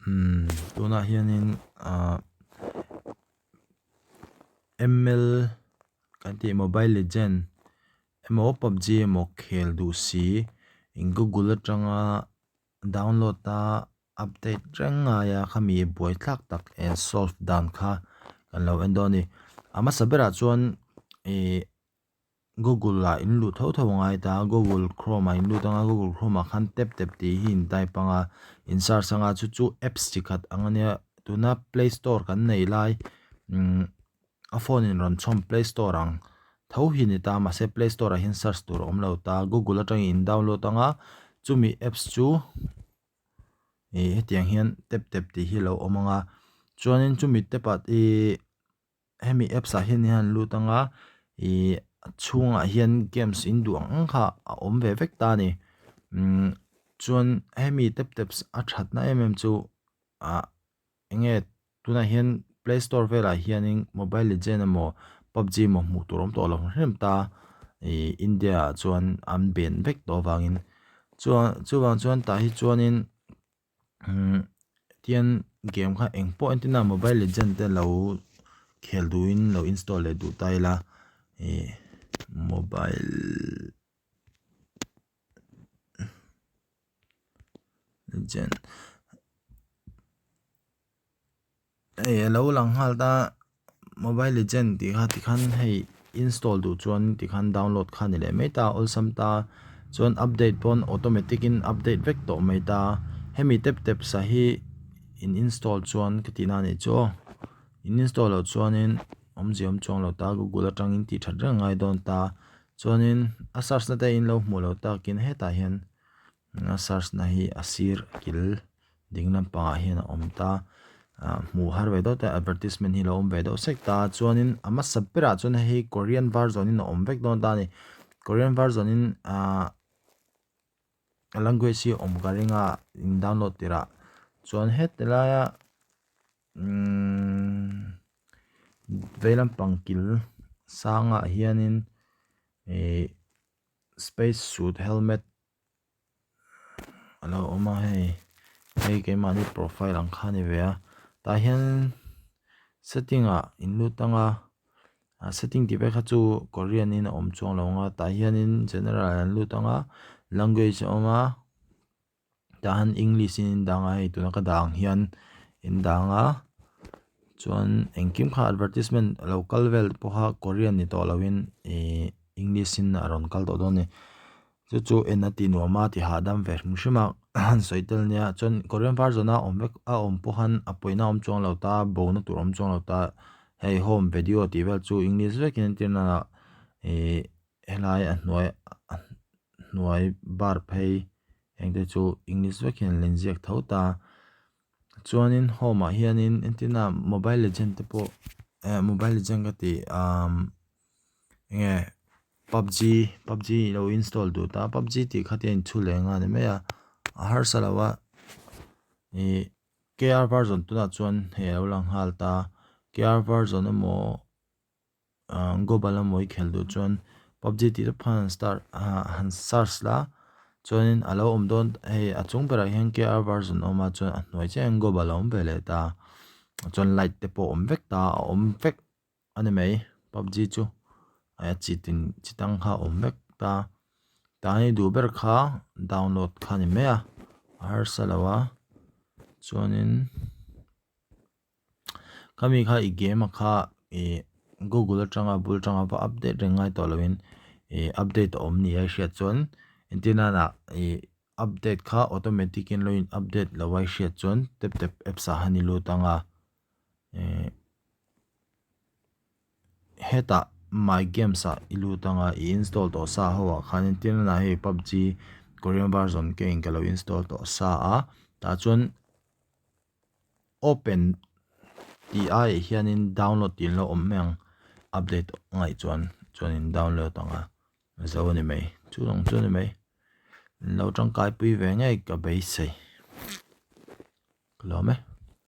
Umm tunah hianin ahh ml kan tih mobile legend emaw pubg emaw khel duh si in google atanga download a update reng ngai a khami buai thlak tak en solve dan kha kan lo en dawn a ni a hmasa berah chuan ihh. Google ah in luh tho tho angai ta a google chrome ah in lut anga google chrome ah khan tap tap tih hi in type anga in search anga chu chu apps chi khat ang ania tuna play store kan nei lai umm a phone in rawn chhawm play store ang tho hi ni ta mahse play store ah hian search tur a awm lo ta google atangin in download anga chumi apps chu ih hetiang hian tap tap tih hi a lo awm anga chuanin chumi tap ah ihh. Hemi apps ah hian an lut anga ih a chhungah hian games in duh ang ang kha a awm ve vek ta a ni umm chuan hemi tap taps a thatna em em chu ah enge tunah hian play store velah hianin mobile legend emaw pubg emaw hmuh tur a awm tawh lo hrim ta ih India ah chuan an ben vek tawh avangin chuan chuvang chuan tah hi chuanin. Umm tian game kha eng pawh entir na mobile legend te lo khel duhin lo install leh duh ta ila ih mobile legend Hei a lo lang nghal ta mobile legend tih kha tikhan hei install duh chuan tikhan download kha a ni leh mai ta awlsam ta chuan update pawn automatic in update vek tawh mai ta hemi tep tep sa hi in install chuan ka tih na a nih chu aw in install loh chuanin awmzia awm chuang lo ta google atangin tih that reng a ngai dawn ta chuanin a search na te in lo hmuh loh takin hetah hian. A search na hi a sir kil ding lampangah hian a awm ta ah hmuh har ve deuh te advertisement hi a lo awm ve deuh sek ta chuanin a hmasa berah chuan hei hi korean version in a awm vek dawn ta a ni korean version in ah a language hi a awm ka ring a in download tirh ah chuan heti laia umm vei lampang kil sangah hianin ih space suit helmet a lo awm a hei hei keimahni profile ang kha a ni ve a tah hian setting ah in lut ang a ah setting tih vel kha chu korean in a awm chuang lo ang a tah hianin general an lut ang a language a awm a. Tah hian english in in dang a hei tuna ka dah ang hian in dang a chuan engkim kha advertisement a lo kal vel pawha korean ni tawh lovin ihh english in a rawn kal tawh dawn a ni chu chu en a tih nuam a ti hahdam ve hrim hrim a han sawi tel nia chuan korean version a awm vek a awm pawh khan a pawina awm chuang lo ta bona tur awm chuang lo ta hei home video tih vel chu english vekin entir nana ihh helai a hnuai a hnuai bar phei heng te chu english vek hian an inziak tho ta chuanin home ah hianin entirna mobile legend te pawh eh mobile legend ka tih umm enge pubg pubg ilo install duh ta pubg tih kha te a inchhu leh nghal a ni mai a a harsa lo a ih K R version tunah chuan hei alo lang nghal ta K R version emaw. Ahh global a mawi khelh duh chuan pubg tih te pawh han start ah han search la chuanin a lo awm dawn hei a chung berah hian K R version a awm a chuan a hnuai chiah hian global a awm ve leh ta chuan light te pawh a awm vek ta a awm vek a ni mai pubg chu a chi tin chi tang kha a awm vek ta tah hi duh ber kha download kha a ni mai a a harsa lo a chuanin. Khami kha i game a kha ih google atanga bul atanga va update reng ngai tawh lovin ih update a awm ni a i hriat chuan entir nana ih update kha automatic in lo in update lo a i hriat chuan tep tep apps ah han i lut ang a ih hetah my games ah i lut ang a i install tawh sa ho ah khan entir nana hei pubg korean version ka in ka lo install tawh sa a tah chuan. Open tih aiah hianin download tih an lo awm mai ang update ngaih chuan chuanin download ang a zo a ni mai chu ang chu a ni mai lo tangkai pui ve ngei ka beisei ka lawm e.